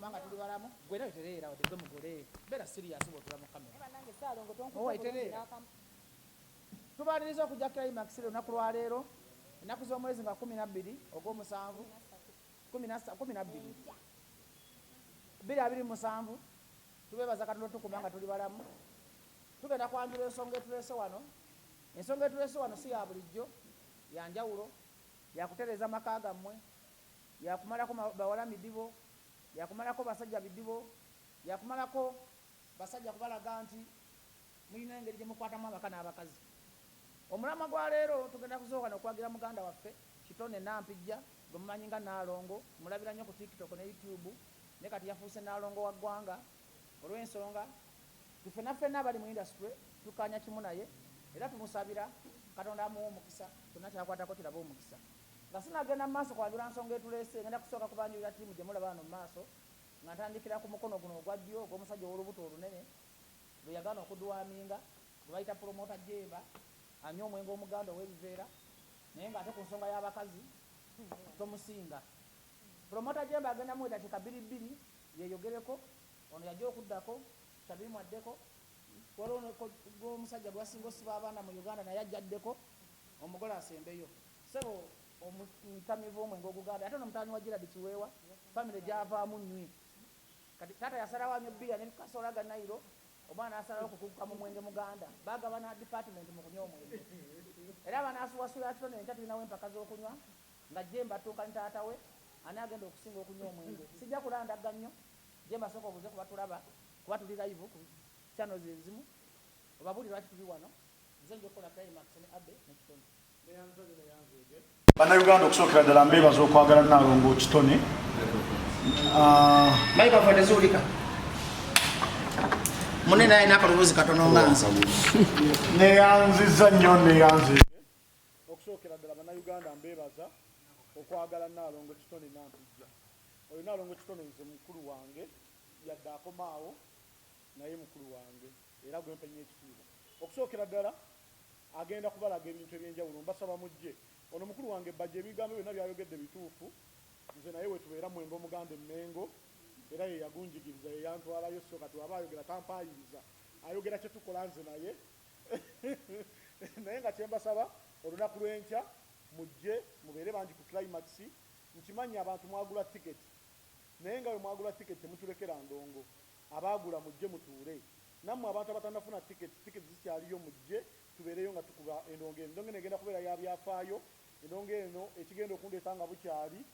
Kubanga tuli balamu. Gwe nawe tereera, wadde gwe mugole, beera serious bw'otula mu kamera. Owa, tereera. Tubaliriza okujja Climax olunaku lwaleero, ennaku z'omwezi nga 12 ogw'omusanvu 12 2027. Tubeebaza Katonda otukuma nga tuli balamu. Tugenda kwanjula ensonga etuleese wano. Ensonga etuleese wano si ya bulijjo, ya njawulo, yakutereeza maka gammwe, yakumalako bawala midibo, yakumalako basajja bidibo, yakumalako basajja kubalaga nti mulina engeri gye mukwatamu amaka n'abakazi. Omulamwa gwa leero, tugenda kuzooka n'okwagira muganda waffe Kitone Nampijja, gwe mumanyi nga Naalongo. Mulabira nnyo ku TikTok ne YouTube, ne kati yafuuse Naalongo wa ggwanga olw'ensonga ffenna ffenna abali mu industry tukkaanya kimu naye, era tumusabira Katonda amuwa omukisa, kyonna kyakwatako kirabe omukisa. Nga sinagenda mu maaso kwanjula nsonga etuleese, ngenda kusooka kubanjulira ttiimu gye mulaba wano mu maaso, nga ntandikira ku mukono guno ogwa ddyo ogw'omusajja ow'olubuto olunene lwe yagaana okudeworminga, gwe bayita Promoter Jemba, anywa omwenge omuganda ow'ebiveera, naye ng'ate ku nsonga y'abakazi tomusinga. Promoter Jemba agenda muwa eddakiika bbiri bbiri yeeyogereko. Ono yajja okuddako Shamim addeko. Waliwo omusajja gwe basinga osiba abaana mu Uganda, naye ajja addeko, omugole asembeyo. Ssebo omutamiivu w'omwenge oguganda, ate ono mutabani wa Gerald Kiweewa, famire gy'avaamu nnywi. Kati taata yasalawo anywe bbiya ne kasola ga Nile, omwana n'asalawo okukuguka mu mwenge muganda. Bagabana department mu kunywa omwenge. Era abanaasuwasula Kitone enkya tulinawo empaka z'okunywa nga Jemba atuuka ne taata we, ani agenda okusinga okunywa omwenge. Sijja kulandagga nnyo. Jemba, sooka obuuze kuba tulaba, kuba tuli live ku channels ezimu, obabuulire lwaki tuli wano. Nze nja okukola climax ne Abe ne Kitone. Bannayuganda, okusookera ddala mbeebaza okwagala Naalongo Kitone. Microphone eziwulika munene, alina akaloboozi katono nga nze. Neyanziza nnyo, neyanzize. Okusookera ddala, Bannayuganda, mbeebaza okwagala Naalongo Kitone Nampijja. Oyo Naalongo Kitone nze mukulu wange, yadde akomaawo naye mukulu wange era gwempa ennyo ekitiibwa. Okusookera ddala agenda kubalaga ebintu ebyenjawulo, mbasaba mujje. Ono mukulu wange Bajjo, ebigambo byonna byayogedde bituufu. Nze naye wetubeera mwenge omuganda Emmengo, era ye yagunjigiriza, ye yantwalayo, so kati waba ayogera tampaayiriza, ayogera kyetukola nze naye. Naye nga kyembasaba, olunaku lw'enkya mujje mubeere bangi ku Climax. Nkimanyi abantu mwagula tiketi, naye nga bwe mwagula tiketi temutulekera ndongo. Abaagula mujje mutuule, nammwe abantu abatannafuna tiketi, tiketi zikyaliyo, mujje tubeereyo nga tukuba endongo eno. Endongo eno egenda kubeera ya byafaayo. Endongo eno ekigenda okundeeta nga bukyali,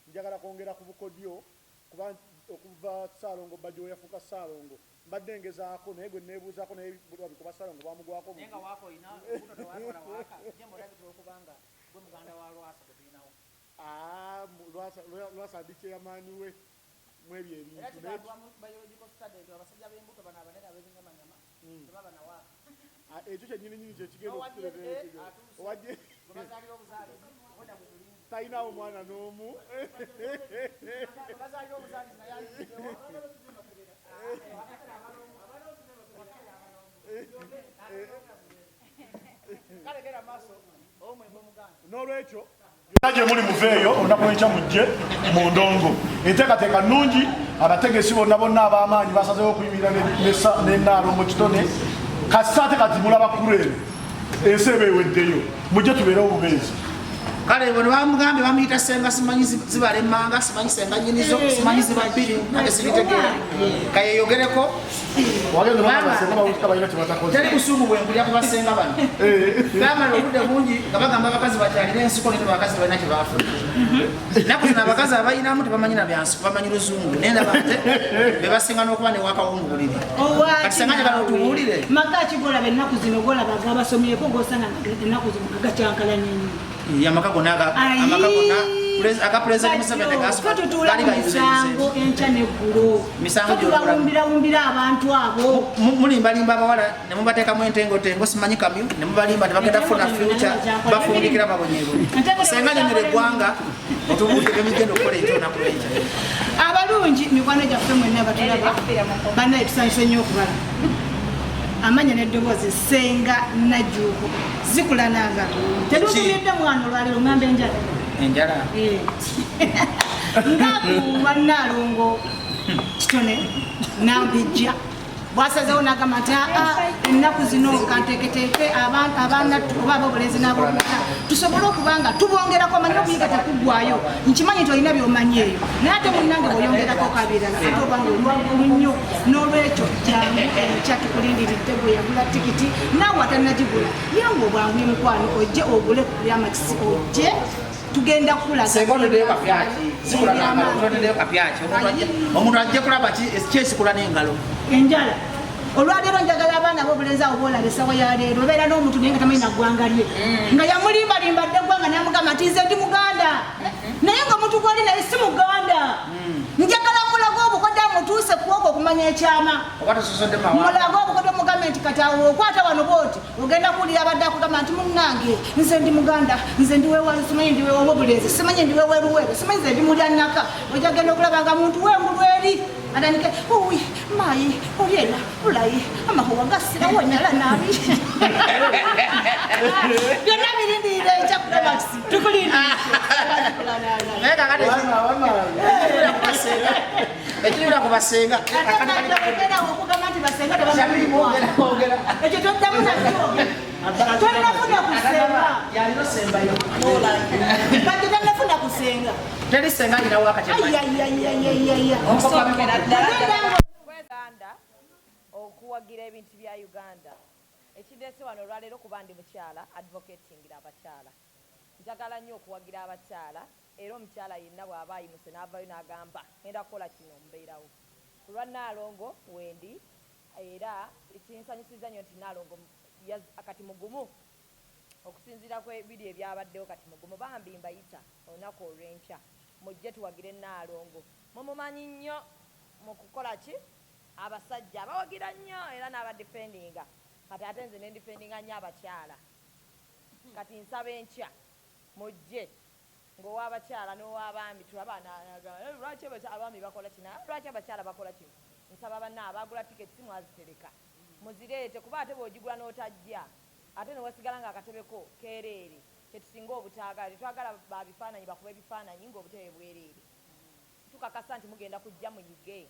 njagala kwongera ku bukodyo, kuba okuva Ssaalongo Bajjo we yafuuka Ssaalongo mbadde ngezaako, naye gwe neebuuzaako naye lwabikuba Ssaalongo bamugwako. Naye nga waaka olina olubuto, tewatwala waaka. Jemba, olabikira okuba nga gwe muganda wa Lwasa gwe tulinawo. Ah, Lwasa ndi chairman we mwebyo era ebintu, naye kigambibwa mu biological study nti abasajja b'embuto bano abanene ab'ebinyamanyama tebaba na waaka. Ah, ekyo kyennyini nyini kyekigenda N'owa okutuleetera DNA ekyo. atuuse. Owa Gwe bazaalira obuzaalizi, obwedda gwe tulinze. Talinawo mwana n'omu. Gwe bazaalira obuzaalizi naye ayitiddewo. Kale genda maaso, ow'omwenge omuganda. N'olwekyo yonna gye muli muveeyo olunaku lwenkya, mujje mu ndongo. Enteekateeka nnungi, abategesi bonna bonna ab'amaanyi basazeewo okuyimirira ne Naalongo Kitone. Kasita ate kati mulaba kulu eno, ensi eba eweddeyo. Mujje tubeerewo bubeezi. Kale bono bamugambye bamuyita Senga, simanyi zibala emmanga, simanyi senga nyinizo, simanyi ziba bbiri, nange sibitegeera, kayeyogereko. Wagenda n'abasenga bawulika balina kye batakoze. Teri busungu bwenkulya ku basenga bano. Bamala obudde bungi nga bagamba abakazi bakyalira ensiko, naye abakazi balina kye bafuna. Ennaku zino abakazi abalinamu tebamanyi na byansiko, bamanyi luzungu, naye ndaba ate be basinga n'okuba newakawo mu buliri. Kati senga njagala otubuulire. Maka ki golaba ennaku zino, golaba gabasomyeko, gosanga nga ennaku zino nga gakyankalanye nnyo? Amaka gonna Ayi. amaka gonna aga President Museveni Ffe tutuula gaali mu gayuzeeyuze. misango enkya neggulo. Misango Ffe tubawumbiraWumbira abantu abo. Mulimbalimba abawala ne mubateekamu entengotengo, simanyi kamyu, ne mubalimba tebagenda kufuna future, bafundikira babonyebonye. Entengo Senga, nyonyola eggwanga, otubuulire byemigenda okukola enkya, olunaku lwenkya. Abalungi, mikwano gyaffe mwenna batulaba, bannaye tusanyuse nnyo okubala amanya n'eddoboozi. Senga Najjuuko zikulananga, tetutumidde mwana olwaleero, ngamba enjala. Enjala. Eh. Nga ku Naalongo. Kitone Nampijja bwasazewo nagamba nti aa ennaku zino kanteeketeeke abaana oba abobulenzi n'abobuwala tusobole okuba nga tubongerako omanyi okuyiga tekuggwayo nkimanyi nti olina byomanyi eyo naye ate munnange bw'oyongerako kabirala ate obanga olwaggulu nnyo n'olwekyo jangu enkya tukulindiridde gwe yagula tikiti naawe atannagigula yangu obwangu mukwano ojje ogule ku Climax ojje tugenda kulaga Senga oteddeyo kapyaki zikula n'engalo oteddeyo kapyaki omuntu ajje kulaba kyesikula n'engalo enjala olwaleero njagala abaana bobulenzi awo boolaba esawa ya leero obeera n'omuntu naye nga tamanyi na ggwanga lye nga yamulimbalimba dda eggwanga namugamba nti nze ndi muganda naye nga omuntu gwali naye si muganda njagala mulaga obukodde amutuuse kwokwo okumanya ekyama mulaga obukodde omugambe nti kati awo okwata wano bwoti ogenda kuwulira abadde akugamba nti munnange nze ndi muganda nze ndi wewa simanyi ndi wewa obulenzi simanyi ndi weweruweru simanyi nze ndi mulyannaka ojja genda okulaba nga muntu wengulu eri atandike uwi mayi olyena bulayi amahuwa gasira wonyala nabi byonna birindirira enkya kumax tukulindirira ekirira ku basenga okugamba nti basenga tebamukwano ekyo toddamu nakyo tonnafuna kusenga yalina osembayo bajjo tannafuna kusenga teri senga alina wakati ayayayayaya Uganda okuwagira ebintu bya Uganda ekindeese wano olwaleero kuba ndi mukyala advocatingira abakyala njagala nnyo okuwagira abakyala era omukyala yenna bw'aba ayimuse n'avaayo n'agamba ngenda kukola kino mbeerawo ku lwa Nnaalongo wendi era kinsanyusizza nnyo nti Nnaalongo kati mugumu okusinziira ku biri ebyabaddewo kati mugumu bambi mbayita olunaku olw'enkya mujje tuwagire Nnaalongo mumumanyi nnyo mu kukola ki abasajja abawagira nnyo era n'abadifendinga kati ate nze nendifendinga nnyo abakyala kati nsaba enkya mujje ng'owabakyala n'owabaami tulaba lwaki abaami bakola kino lwaki abakyala bakola kino nsaba banna abagula tiketi mwazitereka muzireete kuba ate bw'ogigula n'otajja ate newasigala nga akatebeko keereere kyetusinga obutaagala tetwagala babifaananyi bakuba ebifaananyi ng'obutebe bwereere tukakasa nti mugenda kujja muyige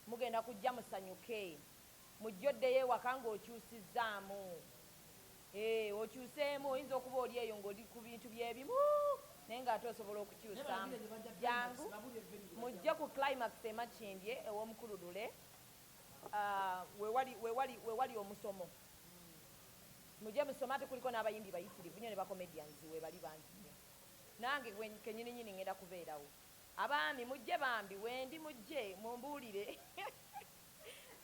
mugenda kujja musanyuke mujje oddeyo ewaka ng'okyusizzaamu okyuseemu oyinza okuba oli eyo ng'oli ku bintu byebimu naye ng'ate osobola okukyusaamu jangu mujje ku Climax e Makindye ew'omukulu Lule wewali omusomo mujje musome ate kuliko n'abayimbi bayitirivu nnyo ne bacomedians webali bangi nnyo nange kenyininyini ngenda kubeerawo abaami mujje bambi wendi mujje mumbuulire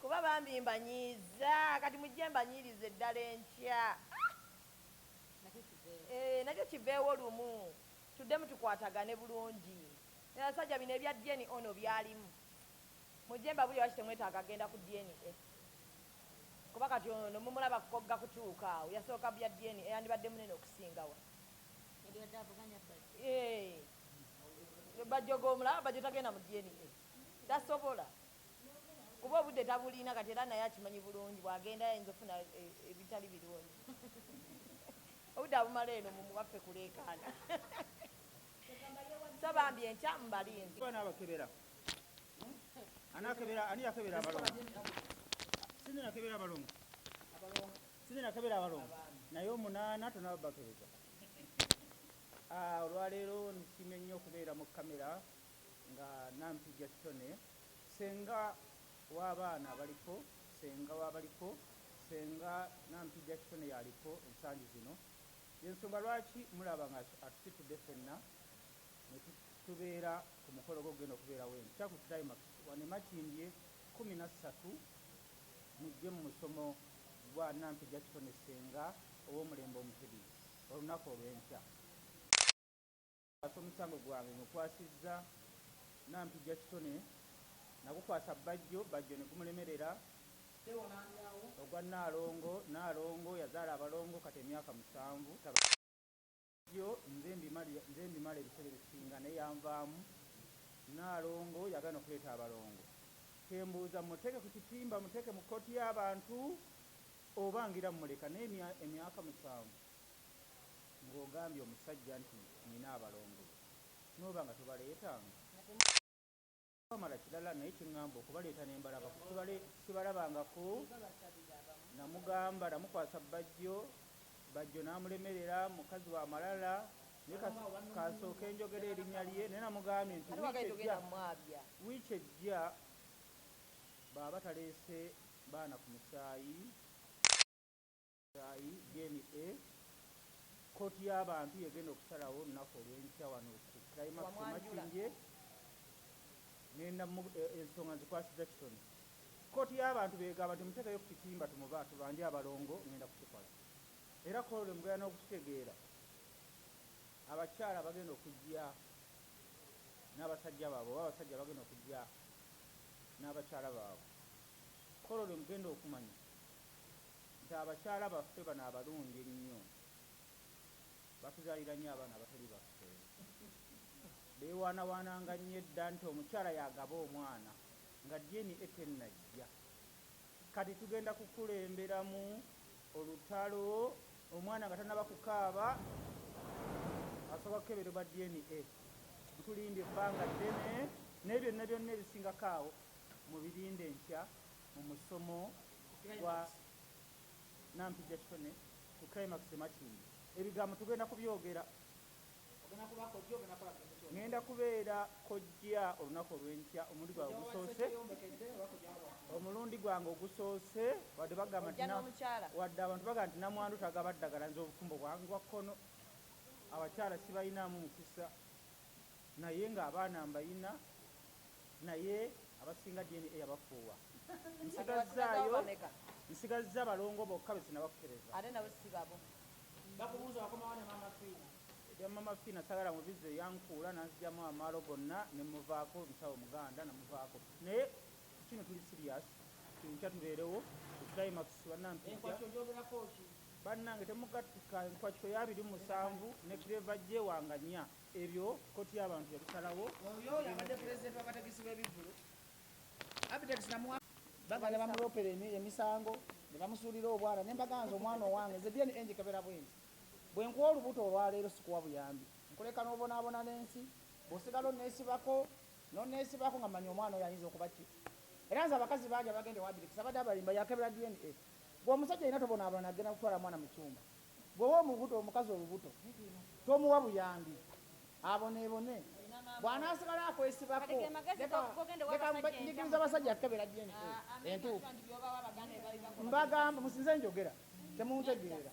kuba bambi mbanyiiza kati mujje mbanyiirize eddala enkya nakyo kiveewo lumu tuddemu tukwatagane bulungi abasajja bino ebya DNA ono byalimu mujje mbabulire lwaki temwetaaga agenda ku DNA kuba kati ono mumulaba kukogga kutuuka awo yasooka bya DNA yandibadde munene okusingawa Bajjo gomulaba Bajjo tagenda mu DNA tasobola kuba obudde tabulina kati era naye akimanyi bulungi bwagenda ayinza okufuna ebitali birungi obudde abumala eno mumuwaffe kuleekaana so bambi enkya mbalinzi abakebera anakebera ani yakebera abalongo sinze nakebera abalongo sinze nakebera abalongo naye omunaana tonabakebeza olwaleero nsiimye nnyo okubeera mu kamera nga Nampijja Kitone senga w'abaana abaliko senga w'abaliko senga Nampijja Kitone yaliko ensangi zino yensonga lwaki mulaba nga atusitudde ffenna ne tubeera ku mukolo gw'okugenda okubeerawo enkya ku Climax wano e Makindye 13 mujje mu musomo gwa Nampijja Kitone senga ow'omulembe Omutebi olunaku olw'enkya. Omusango gwange ngukwasizza Nampijja Kitone nagukwasa Bajjo, Bajjo ne gumulemerera ogwa Nnaalongo, Nnaalongo yazaala abalongo kati emyaka 7 Bajjo nze mbimala ebiseera ebisinga naye yanvaamu Nnaalongo yagaana okuleeta abalongo kyembuuza muteeke ku kitimba muteeke mu kkooti y'abantu oba ngira mmuleka naye emyaka 7 ng'ogambye omusajja nti nina abalongo n'oba nga tobaleetanga. Bamala kirala naye kyeŋŋamba okubaleeta ne mbalaba sibalabangako. Namugamba namukwasa Bajjo, Bajjo n'amulemerera mukazi wa malala naye kasooke njogera erinnya lye naye namugambye nti wiiki ejja bw'aba taleese baana ku musaayi DNA kkooti y'abantu y'egenda okusalawo olunaku olw'enkya wano ku Climax Makindye ngenda ensonga nzikwasiza kitone. Kkooti y'abantu beegamba nti muteekeyo ku kitimba tumuba tubanje abalongo ngenda kukikola era kkooti mugenda n'okukitegeera abakyala bagenda okujja n'abasajja baabwe oba abasajja bagenda okujja n'abakyala baabwe. Kkooti mugenda okumanya nti abakyala baffe bano abalungi ennyo batuzaalira nnyo abaana abatali baffe. Beewaanawaananga nnyo edda nti omukyala y'agaba omwana nga DNA tennajja. Kati tugenda kukulemberamu olutalo omwana nga tannaba kukaaba asooka kukeberebwa DNA. Mutulimbye ebbanga ddene naye byonna byonna ebisingako awo mubirinde enkya mu musomo gwa Nampijja Kitone ku Climax e Makindye. Ebigambo tugenda kubyogera. Ngenda kubeera kojja olunaku olw'enkya omulundi gwange ogusoose omulundi gwange ogusoose wadde bagamba nti wadde abantu bagamba nti namwandu tagaba ddagala nze obufumbo bwange bwa kkono abakyala sibayinaamu mukisa naye ng'abaana mbayina naye abasinga DNA yabafuuwa nsigazzaayo nsigazza balongo bokka be sinnaba kukebeza. Ate nabo si babo. Bakubuuza wakomawo ne Maama Fiina. Ebya Maama Fiina sagala mubizze yankuula nanzijamu amaalo gonna nemuvaako musawo muganda namuvaako naye ku kino tuli serious enkya tubeerewo ku climax bannampijja. Enkwakyo ogyogerako ki? Bannange temugattika enkwakyo ya 27 ne Clever J wa nga nnya ebyo kkooti y'abantu yabisalawo. Oyo y'abadde pulezidenti w'abategesi b'ebivvulu Abitex namuwa bagenda bamuloopera emisango ne bamusuulira obwana ne mbagamba nze omwana owange nze DNA ngikebera bwenti bwe nkuwa olubuto olwaleero sikuwa buyambi nkuleka n'obonaabona n'ensi bw'osigala onneesibako n'onneesibako nga manya omwana oyo ayinza okuba ki era nze abakazi bangi abagenda ewa Abitex abadde abalimba yakebera DNA gwe omusajja yenna tobonaabona nagenda kutwala mwana mu kyuma Bw'owa omubuto omukazi olubuto tomuwa buyambi aboneebone. Bw'anaasigala akwesibako leka njigiriza abasajja kukebera DNA entuufu. Mbagamba nze njogera temuntegeera.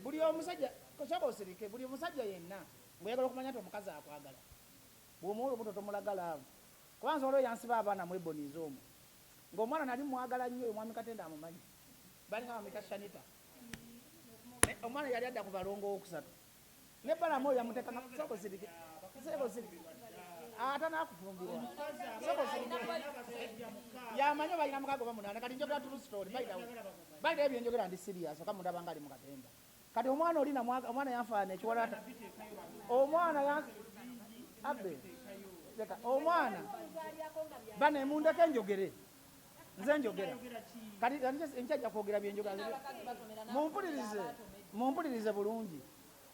Buli omusajja sooka osirike, buli musajja yenna ng'oyagala okumanya nti omukazi akwagala bw'omuwa olubuto tomulaga laavu. Kuba nze waliwo eyansiba abaana mu Ebonies omwo ng'omwana nali mmwagala nnyo, oyo Mwami Katende amumanyi, balinga bamuyita Shanita. Omwana yali adda ku balongo owokusatu ne Balamu oyo yamuteeka nga soko sirike soko sirike ata nakufumbirwa soko sirike yamanyi oba alina mukaaga oba munaana kati njogera true story by the way by the way byenjogera ndi serious oka mundaba nga ali mu katemba kati omwana oli namwaga omwana yanfaana ekiwalata omwana ya abe leka omwana bane mundeke njogere nze njogera kati enkya ajja kwogera byenjogera mumpulirize mumpulirize bulungi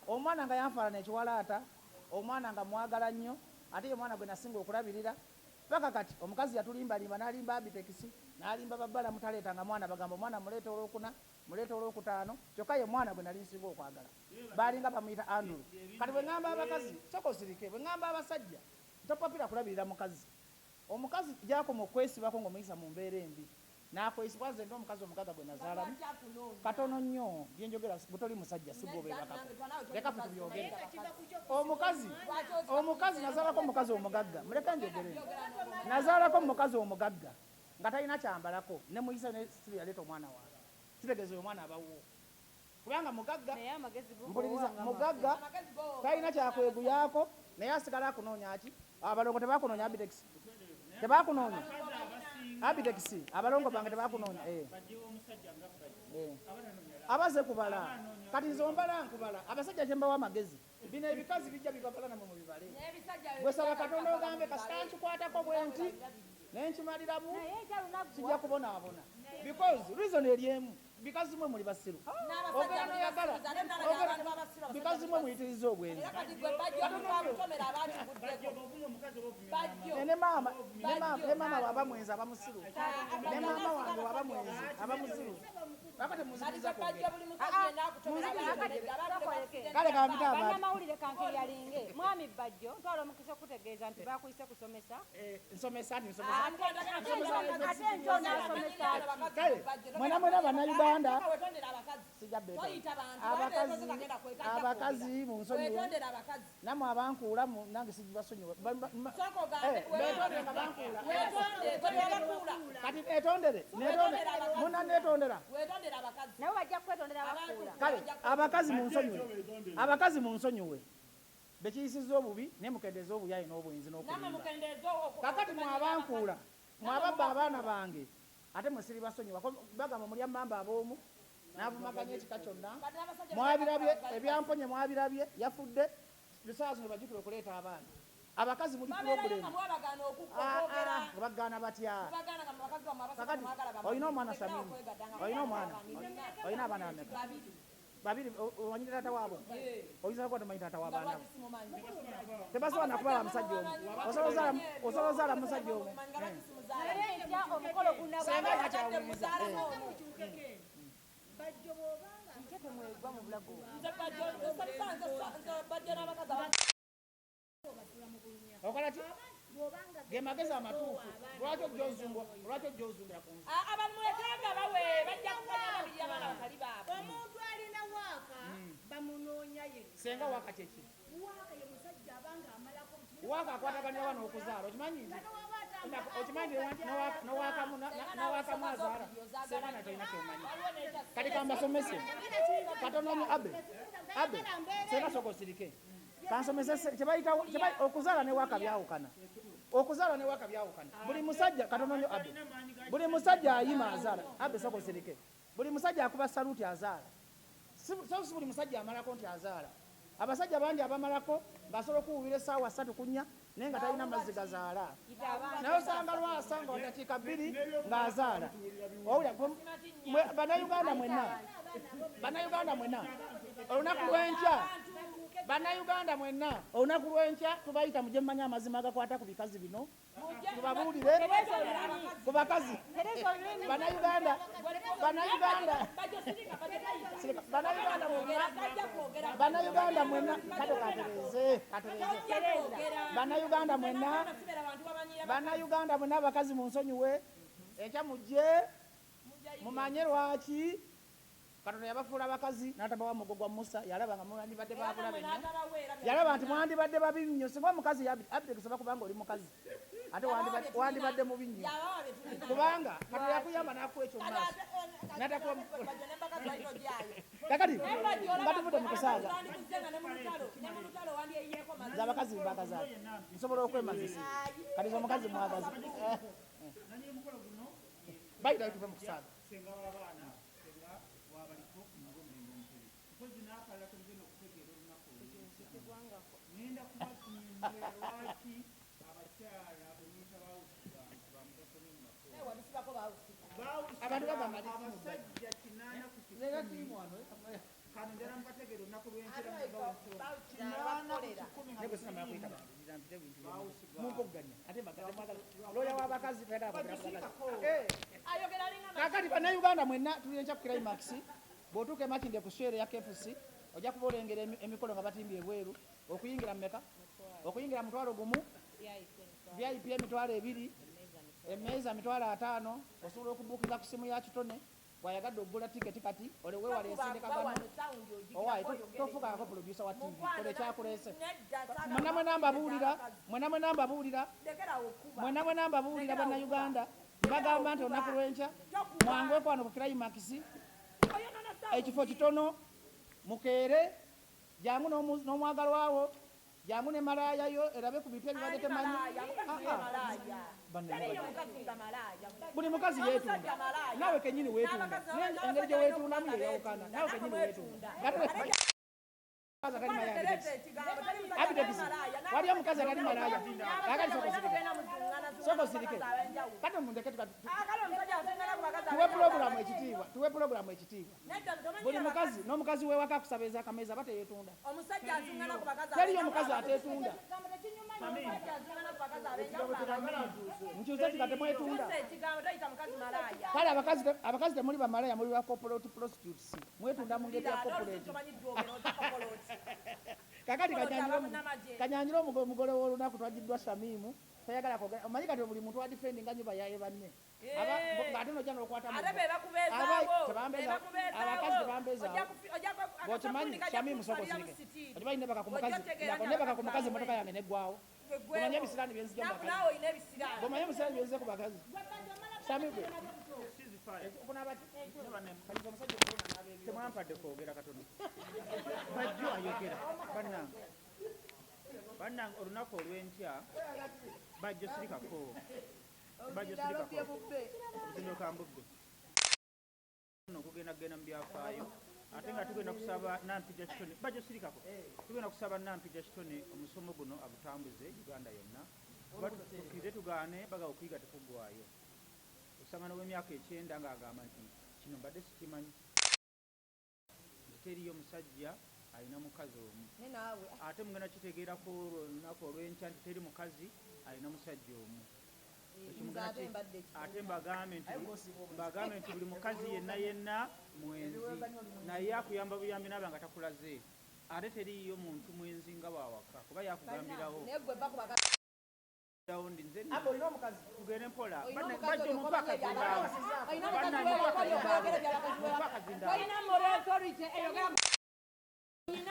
omwana nga yanfaanana ekiwalaata omwana nga mwagala nnyo ate ye mwana gwe nasinga okulabirira paka kati omukazi yatulimbalimba n'alimba abitekisi n'alimba babbala mutaleetanga mwana bagamba omwana muleeta olwokuna muleeta olwokutaano kyokka ye mwana gwe nali nsinga okwagala baalinga bamuyita Andrew kati bwe ŋŋamba abakazi sooka osirike bwe ŋŋamba abasajja topapira kulabirira mukazi Omukazi gy'akoma okukwesibako ng'omuyisa mu mbeera embi n'akwesiba nze ndi omukazi omugagga gwe nazaalamu katono nnyo bye njogera gwe toli musajja si gwe obeebakako leka ffe tubyogere omukazi omukazi nazaalako omukazi omugagga muleke njogere nazaalako omukazi omugagga nga talina kyambalako ne muyisa ne siri yaleeta omwana wange kitegeeza oyo omwana abawuwo kubanga mugagga mpuliriza mugagga talina kyakweguyaako naye asigala akunoonya ki abalongo tebakunoonya abitex tebakunoonya abitex abalongo bange tebakunoonya eh. Eh. Abaze kubala kati nze ombala nkubala abasajja kyembawa amagezi bino ebikazi bijja bibabala namwe mubibale gwesaba katonda ogambe kasita nkikwatako bwenti nenkimaliramu sijja kubonaabona because reason eri emu. Bikazi mwe muli basiru. Ogera noyagala. Bikazi mwe muyitiriza obwenzi. Ne maama, ne maama waba mwenzi aba musiru. Ne maama wange waba mwenzi aba musiru. Bakate muzikiriza kwogera. Kale kampita abantu. Bannamawulire kankiryalinge. Mwami Bajjo, ntwala omukisa okutegeeza nti bakuyise kusomesa. Nsomesa nti nsomesa. Ate enkya onaasomesa ki? Kale, mwena mwena Bannayuganda sijja beetonda. Abakazi munsonyiwe. Nammwe abankuula nange sijibasonyiwe. Beetondere nga bankuula. Kati neetondere, neetondere. Munanneetondera. Nabo bajja kwetondera abakuula. Kale abakazi munsonyiwe. Abakazi munsonyiwe. Bekiyisizza obubi naye mukendeeze obuyaaye n'obwenzi n'okulimba. Kakati mwabankuula, mwababba abaana bange ate mwe siribasonyiwa. Bagamba mulya mmamba ab'omu n'avumaganya ekika kyonna. Mwabirabye ebyamponye mwabirabye yafudde lusaawa zino bajjukira okuleeta abaana. Abakazi muli problem. Bagaana batya? Kakati olina omwana Samimu, olina omwana, olina abaana bameka? Babiri. Omanyi taata waabwe? Oyinza kuba tomanyi taata w'abaana bo. Tebasobola nakuba ba musajja omu. Osobola ozaala musajja omu. Naye enkya omukolo gunaaba. Senga yakyawuliriza. Nkya temwegwa mu bulago. Okola ki? Ge magezi amatuufu. Lwaki ojja ozungwa? Lwaki ojja ozungira ku nsi? Omuntu alina waaka bamunoonya yekka. Senga waaka kye ki? Waaka ye musajja abanga amalako. Waaka akwataganira wano okuzaala. Okimanyi nti okimanyi n'owakamu azaala. Senga na tolina ky'omanyi. Kati kambasomese. Katono nnyo Abe. Abe. Senga sooka osirike. Kansomese kye bayita okuzaala ne waaka byawukana. Okuzaala ne waaka byawukana. Buli musajja katono nnyo Abe. Buli musajja ayima azaala. Abe sooka osirike. Buli musajja akuba saluti azaala. So si buli musajja amalako nti azaala. Abasajja bangi abamalako ng'asobola okuwuubira essaawa 3 ku 4 naye nga talina mazzi gazaala. Naye osanga lwasa nga dakiika 2 ng'azaala. Owulira Bannayuganda mwenna. Bannayuganda mwenna. Olunaku lw'enkya. Bannayuganda mwenna. Olunaku lw'enkya tubayita mujje mumanye amazima agakwata ku bikazi bino. Tubabuulire ku bakazi. Bannayuganda, Bannayuganda. Bannayuganda mwenna. Bannayuganda mwenna. Kati katereze, katereze. Bannayuganda mwenna. Bannayuganda mwenna abakazi munsonyiwe. Enkya mujje mumanye lwaki Katonda yabafuula abakazi n'atabawa mugo gwa Musa. Yalaba nga mwandibadde babulabe nnyo. Yalaba nti mwandibadde babi nnyo. Singa omukazi Abitex kubanga oli mukazi ate wandibadde mubi nnyo. Kubanga Katonda yakuyamba n'akuwa ekyo mu maaso. N'atakuwa Kakati nga tuvudde mu kusaaga. Nze abakazi mbagaza. Nsobola okwemazisa. Kati nze omukazi mwagaza. Bayita tuve mu kusaaga. Senga w'abaana, senga w'abaliko ng'omulembe omutebi. Mpozi n'akalala tugenda okutegeera olunaku olw'enkya. Ngenda kubannyonnyola lwaki abakyala bwe muyita baawusiga nti ba mugaso nnyo mu maka. Abantu bagamba nti Abasajja 80 ku Leero 100. ttiimu wano. Kano njagala mukategeere olunaku lw'enkya mugawo 80 ku 100 nga Naye bwe sinamala kuyita bantu, mpite bintu byonna. Mumpoganya. Ate mbagaza mwagala. Looya w'abakazi tayagala kwogera ku bakazi. Kaakati Bannayuganda mwenna tuli enkya ku Climax. Bw'otuuka e Makindye ku Shell ya KFC ojja kuba olengera emikolo nga batimbye ebweru. Okuyingira mmeka? Okuyingira 10,000, VIP 20,000, emmeeza 50,000. Osobola okubuukinga ku ssimu ya Kitone bw'ayagadde okugula tiketi kati ole weewale ensindikagano. Owaaye tofuukangako producer wa TV, kola ekyakuleese. Mwenna mwenna mbabuulira, mwenna mwenna mbabuulira, mwenna mwenna mbabuulira Bannayuganda. Mbagamba nti olunaku lw'enkya mwanguweko wano ku Climax. Ekifo kitono, mukeere, jangu n'omwagalwa wo, jangu ne malaaya yo erabe ku bintu ebibadde temanyi. Buli mukazi yeetunda. Naawe kennyini weetunda. Naye engeri gye weetundamu yeyawukana. Naawe kennyini weetunda. Abitex. Waliyo omukazi atali malaaya. Kaakati sooka osirike. Sooka osirike. Kati mundeke tuwe pulogulaamu ekitiibwa. Tuwe pulogulaamu. Program ekitiibwa. Buli mukazi n'omukazi w'ewaka akusaba ez'akameeza aba teyeetunda. Omusajja azungana ku bakazi. Teriyo omukazi ateetunda. Ekigambo tekinyuma nnyo. Omusajja azungana ku bakazi ab'enjawulo. Nkyusa kika temwetunda. Kyusa ekigambo, toyita mukazi malaaya. Kale abakazi temuli bamalaya, muli ba corporate prostitutes. Mwetunda mu ngeri ya corporate. Tomanyi dwogero otakokoloti. Kakati Munnamagye. kanyanjire omugole w'olunaku twagiddwa Shamimu. Tayagala kwogera. Omanyi kati buli muntu adifendinga nnyo bayaye banne. Ng'ate n'ojja n'okwata mu Ate bo. be bakubeezaawo. Tebambeeza- abakazi tebambeezaawo. Bw'okimanyi Shamimu sooka osirike. Okimanyi nebaka ku mukazi, nebaka ku mukazi emmotoka yange neggwawo. Bw'omanyi ebisiraani bye nzija mu bakazi. Naawe olina ebisiraani. Bw'omanyi ebisiraani bye nzija ku bakazi. Shamimu gwe. Okunaaba ki? Kati omusajja okuluma n'aba ebyo. Temwampadde kwogera katono. Bajjo ayogera. Bannange. Bannange olunaku olw'enkya Bajjo sirikako. Bajjo sirikako. Obuzindo kambubbe. Nno okugenda kugenda mu byafaayo ate nga tugenda kusaba Nampijja Kitone. Bajjo sirikako. Tugenda kusaba Nampijja Kitone omusomo guno agutambuze Uganda yonna. Kuba tukkirize tugaane baga okuyiga tekuggwaayo. Osanga n'ow'emyaka 90 ng'agamba nti kino mbadde sikimanyi. Nti teriyo musajja alina mukazi omu. Ate mugenda kitegeerako olunaku olw'enkya nti teri mukazi alina musajja omu. Ate mbagambe nti buli mukazi yenna yenna mwenzi, naye akuyamba buyambi n'aba nga takulaze. Ate teriiyo muntu mwenzi nga bw'awaka kuba yakugambirawo. Abo olina omukazi. Tugende mpola. Olina omukazi Bajjo oyo mumpe akazindaalo. Olina omukazi w'ewaka oyo okwogera by'abakazi b'ewaka. Mumpe akazindaalo. Olina moral authority eyogera Nali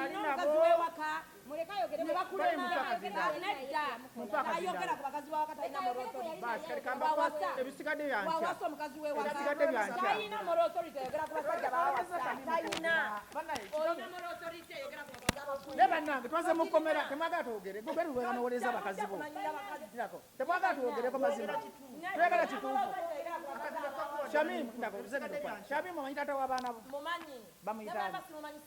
Olina nabo. omukazi w'ewaka. muleke ayogere Ne bakulema. Mumpe akazindaalo. Nedda. Mumpe akazindaalo. Ayogera ku bakazi b'awaka talina moral authority. Basi kale kamba ebisigadde byankya. Wawasa omukazi w'ewaka. Ebisigadde byankya. Talina moral authority eyogera ku basajja b'awasa. Talina. Olina moral authority eyogera ku bakazi abakulu. Ne bannange twaze mu kkomera temwagala twogere. Gwe beruwera n'owolereza abakazi bo. Temwagala twogereko mazima. Twagala kituufu. Shamimu ndako Shamimu omanyi taata w'abaana bo. Mumanyi. Bamuyita ani? Simumanyi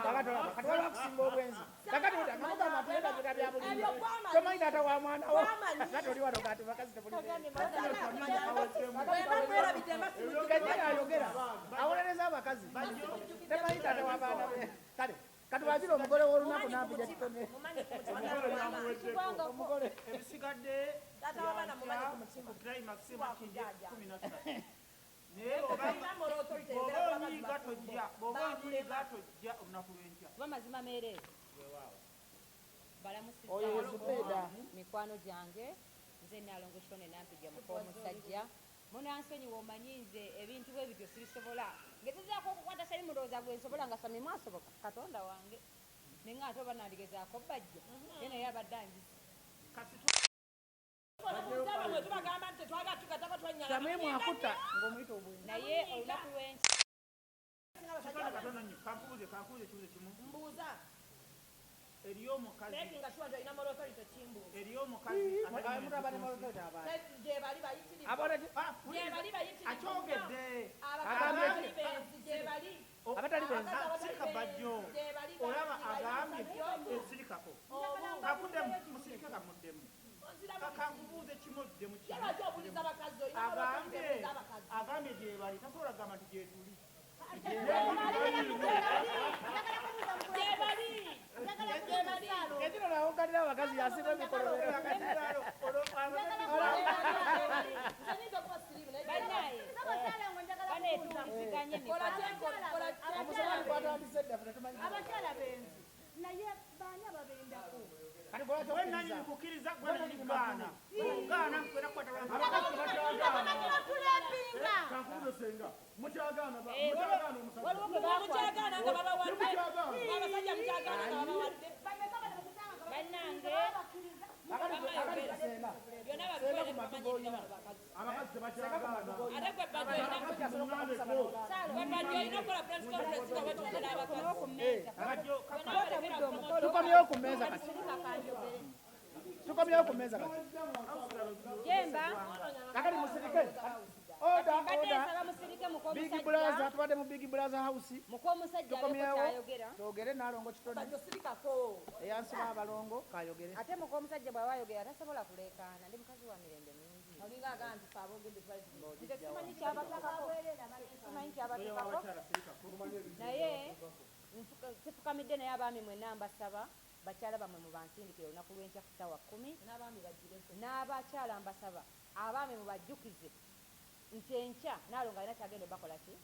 Kakati olaba, kati waliwo akusinga obwenzi. Kakati mugamba tuyenda bya bulimba. Tomanyi taata wa mwana wo. Kakati oli wano kati bakazi temuli. Kennyini ayogera awolereza abakazi. Temanyi taata w'abaana be. Kale kati wagira omugole w'olunaku Nampijja Kitone. Omugole. Ebisigadde Taata w'abaana mumanyi ku mutima. climax Makindye 13. Naye Olina moral authority eyogera bw'oba ku bakazi onyiiga tojja, bw'oba onyiiga tojja olunaku lw'enkya. Kuba mazima meereere. Oyo ye Zubeida. Mikwano gyange nze Nalongo Kitone Nampijja muka omusajja. Munansonyiwa omanyi nze ebintu bwe bityo sibisobola. Ngezezaako okukwata Shamimu ndowooza gwe nsobola nga Shamimu asoboka Katonda wange. Naye ng'ate oba nandigezaako Bajjo. Ye naye abadde anzise. Shamimu akuta ng'omuyita obwenzi. Naye olunaku lw'enkya. Kitone katono nnyo, kankubuuze ekibuuzo kimu. Mbuuza. Eriyo omukazi. Making sure nti olina moral authority kimbuuza. Eriyo omukazi atali Omuntu aba ne mwenzi. moral authority abaana. Gye bali bayitirivu. Gye bali bayitirivu. Akyogedde. Abakazi abatali benzi gye bali. Abatali benzi. Sirika Bajjo. Olaba agambye esirikako. Kakuddemu, musirike kamuddemu. Kankubuuze kimu oddemu kimu. Lwaki obuuliza abakazi olina moral authority Agambye ebuuza abakazi. agambye gye bali tasobola kugamba nti gye tuli. Gye bali. Gye bali. Ekiro nawonganira abakazi yasiba emikolobero. Nze nnyinza okuba siriimu naye Bannaye. Bannaye tuwuliziganye kola mikwano. kyenkola, kola Omusomali gwatandise dda ffe tetumanyi. Abakyala benzi naye baani ababendako? Kati gwe lwaki Gwe okkiriza? nannyini kukkiriza, gwe nannyini kugaana. Bw'ogaana nkwera kukwata lwa Tulempinga. Kankubuze senga, mukyagaana mukyagaana omusajja. Waliwo gwe bakwata. Mukyagaana nga babawadde. Temukyagaana. Abasajja mukyagaana nga babawadde. Bannange. Akati senga. Byonna Senga babikola ku matu g'olina. Abakazi tebakyagaana. Ate gwe Bajjo olina gwe Bajjo olina okukola press conference nga batondera abakazi. Ku mmeeza. Tukomyewo ku mmeeza kati. Tukomyewo ku mmeeza kati. Jemba. Kakati musirike. Order, Mbadde order. nsaba musirike Big Brother, tubadde mu Big Brother house. muk'omusajja abeeko Tukomyewo kyayogera. twogere Nalongo Kitone Bajjo sirikako. eyansiba abalongo kayogere. Ate muk'omusajja bw'aba ayogera tasobola kuleekaana. Ndi mukazi wa mirembe mingi. Olinga agamba nti fe aboogedde tubali. Nze simanyi kyabatukako, simanyi kyabatukako, naye sifukamidde. Naye abaami mwenna mbasaba bakyala bammwe mubansindikire olunaku lw'enkya ku ssaawa 10. N'abaami bagireko. N'abakyala mbasaba abaami mubajjukize nti enkya Naalongo alina kyagenda obakola, ki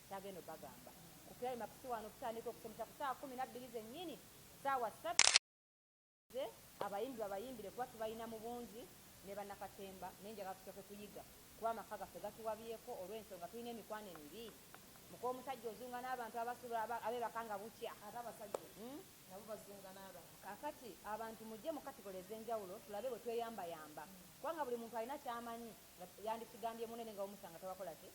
kyagenda obagamba ku Climax. Wano tutandika okusomesa ku ssaawa 12 zennyini, ssaawa 3 ze abayimbi babayimbire, kuba tubalina mu bungi ne bannakatemba. Naye njagala tusooke kuyiga, kuba amaka gaffe gatuwabyeko olw'ensonga tulina emikwano emibi. Muka omusajja ozunga n'abantu abasula abeebaka nga bukya. Ate abasajja nabo bazunga n'abantu. Kakati abantu mujje mu category ez'enjawulo, tulabe bwe tweyambayamba, kubanga buli muntu alina kyamanyi nga yandikigambye munene nga omusanga tawakola ki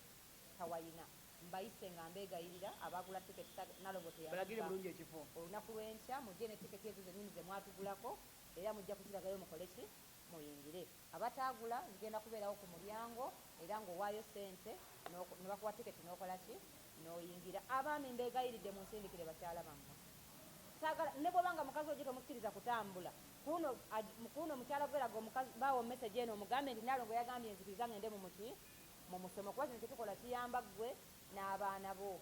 tawayina. Mbayise nga mbeegayirira abagula tiketi, Nalongo Balagire teyagula. Bulungi ekifo. Olunaku lw'enkya mujje ne tiketi ezo zennyini ze mwatugulako, era mujja kukiragayo mukole ki, muyingire. Abataagula zigenda kubeerawo ku mulyango, era ng'owaayo ssente ne bakuwa tiketi n'okola ki, n'oyingira. Abaami mbeegayiridde munsindikire bakyala bammwe. Saagala ne bw'oba nga mukazi ojo tomukkiriza kutambula kuno, kuno mukyala gweraga omukazi baawo message eno, omugambe nti Nalongo yagambye nzikiriza ngende mu muki mu musomo, kuba kino kyetukola kiyamba ggwe n'abaana bo,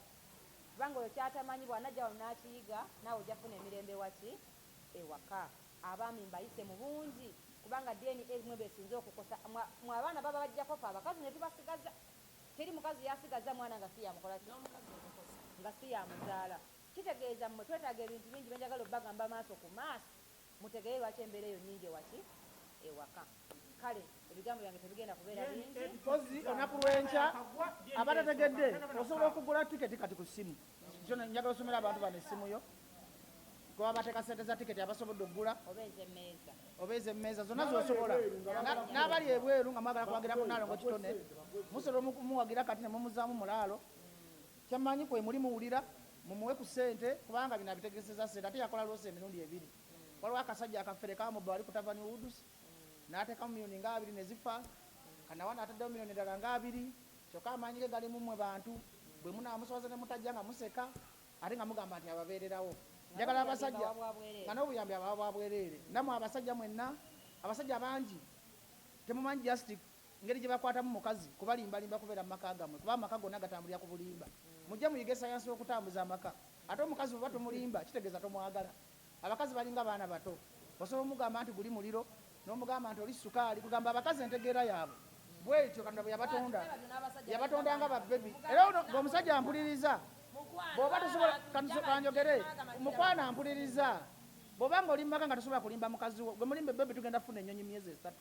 kubanga oyo kyatamanyi bw'anajja wano n'akiyiga, naawe ojja kufuna emirembe waki ewaka. Abaami mbayise mu bungi, kubanga DNA mwe besinze okukosa. Mwe abaana baba bajjako, fe abakazi ne tubasigaza. Teri mukazi yasigaza mwana nga si yamukola ki, nga si yamuzaala. Kitegeeza mmwe twetaaga ebintu bingi benjagala obbagamba maaso ku maaso, mutegere lwaki embeera eyo nnyingi ewaki ewaka. Kale ebigambo byange tebigenda kubeera bingi. Kozi olunaku lw'enkya abatategedde osobola okugula tiketi kati ku ssimu. Kyo njagala osomera abantu bano essimu yo kuba bateeka sente za tiketi, abasobodde okugula. Oba ez'emmeeza. Oba ez'emmeeza zonna zosobola. N'abali ebweru nga mwagala kuwagira ku Naalongo Kitone, musobola okumuwagira kati ne mumuzaamu mulaalo. Kyammanyi kwe muli muwulira, mumuwe ku ssente, kubanga bino abitegekeseza ssente, ate yakola loosi emirundi ebiri. Waliwo akasajja akafere kamubba wali ku Tavani Woods, n'ateekamu miliyoni nga 20 ne zifa. Kanawa n'ataddewo miliyoni endala nga 20. Kyokka amaanyi ge gali mu mmwe bantu. Bwe munaamusoboza ne mutajja nga museka, ate nga mugamba nti ababeererawo. Njagala abasajja Abawa bwa bwereere. Nga n'obuyambi abawa bwa bwereere. Nammwe abasajja mwenna, abasajja bangi temumanyi just ngeri gye bakwatamu mukazi kubalimbalimba kubeera mu maka gammwe, kuba amaka gonna gatambulira ku bulimba. Mujje muyige sayansi w'okutambuza amaka. Ate omukazi bw'oba tomulimba, kitegeeza tomwagala. Abakazi balinga baana bato, osobola omugamba nti guli muliro, n'omugamba nti oli sukaali. Kugamba abakazi entegeera yaabwe bwetyo Katonda bwe yabatonda, yabatonda nga babebi. Era ono ng'omusajja mpuliriza, bw'oba tosobola kanjogere mukwana, mpuliriza, bw'oba nga oli mu maka nga tosobola kulimba mukazi wo, gwe mulimbe, baby tugenda kufuna ennyonyi myezi 3.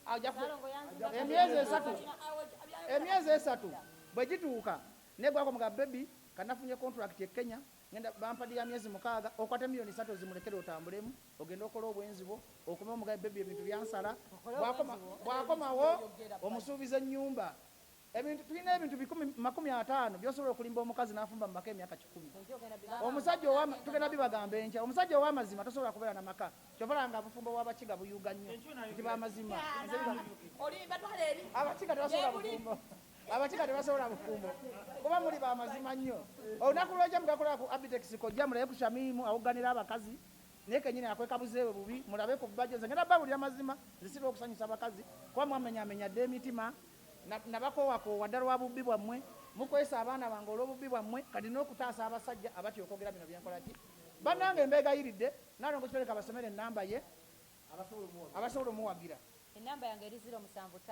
Nalongo yanzunga. Emyezi 3, emyezi 3 bwe gituuka negwako muga, baby kanafunye contract e Kenya, ngenda bampadde ya myezi 6, okwate miliyoni 3 zimulekere otambulemu ogende okola obwenzi bwo, okome omugabe, baby ebintu byansala. Bw'akomawo omusuubiza ennyumba. Ebintu tulina ebintu 150 byosobola okulimba omukazi n'afumba mu maka emyaka 100. Omusajja owama tugenda bibagamba enkya. Omusajja ow'amazima tosobola kubeera na maka, kyova langa obufumbo bw'abakiga buyuga nnyo nti bamazima. Olimba, twala eri. Abakiga tebasobola bufumbo, abakiga tebasobola bufumbo kuba muli bamazima nnyo. Olunaku lwekya mugakola ku Abitex kojja, mulabe ku Shamimu awugganira abakazi, naye kenyini akweka buzeewe bubi. Mulabe ku bajjo. Nze ngenda babulira mazima, nze sirwa okusanyusa abakazi, kuba mwamenyamenya dda emitima nabakoowakoowa ddala lwa bubbi bwammwe. Mukwesa abaana bange olw'obubbi bwammwe. Kati n'okutaasa abasajja abatya okwogera bino byenkola ki, bannange mbeegayiridde, Nalongo Kitoleka basomere enamba ye abasobola omuwagira. Enamba yange eri 0753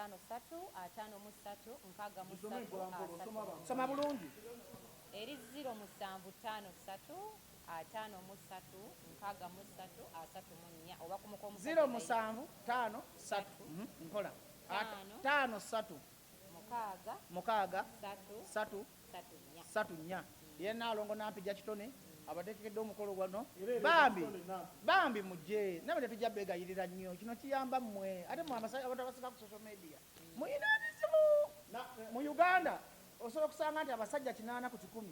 53 63 30. Soma bulungi. Eri 0753 53 63 34, oba kumuka omusajja. 0753, nkola. Taano. 53. 6. 6. 3. 3. 3 4. 3 4. Ye Naalongo Nampijja Kitone abateekekedde omukolo gwano. Bambi bambi mujje, nabe tetujja beegayirira nnyo. Kino kiyamba mmwe. Ate mwe abantu abasinga ku social media muyina ebizibu mu Uganda. Osobola okusanga nti abasajja 80%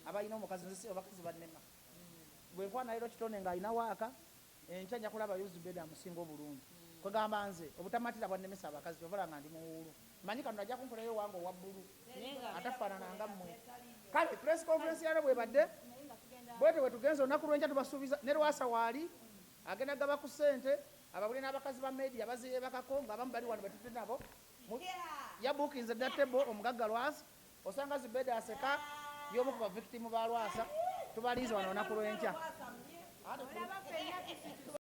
abalina omukazi. Nze abakazi bannema. Bwe nkwana leero Kitone ng'alina waaka, enkya nja kulaba Yuzubeda amusinga obulungi. Kwegamba nze obutamatira bwannemesa abakazi, kyovala nga ndi muwuulu. Manyi Katonda ajja kunkolayo wange owa bbulu atafaanana nga mmwe. Kale press conference yalo bwebadde bwete bwe tugenza olunaku lwenkya, tubasuubiza ne Lwasa waali agenda gaba ku ssente, ababule n'abakazi ba media baziyeebakako ng'abamu bali wano betudde nabo. Yabuukinze dda table omugagga Lwasa. Osanga Zubeda aseka y'omu ku bavictimu ba Lwasa. Tubalinze wano olunaku lw'enkya.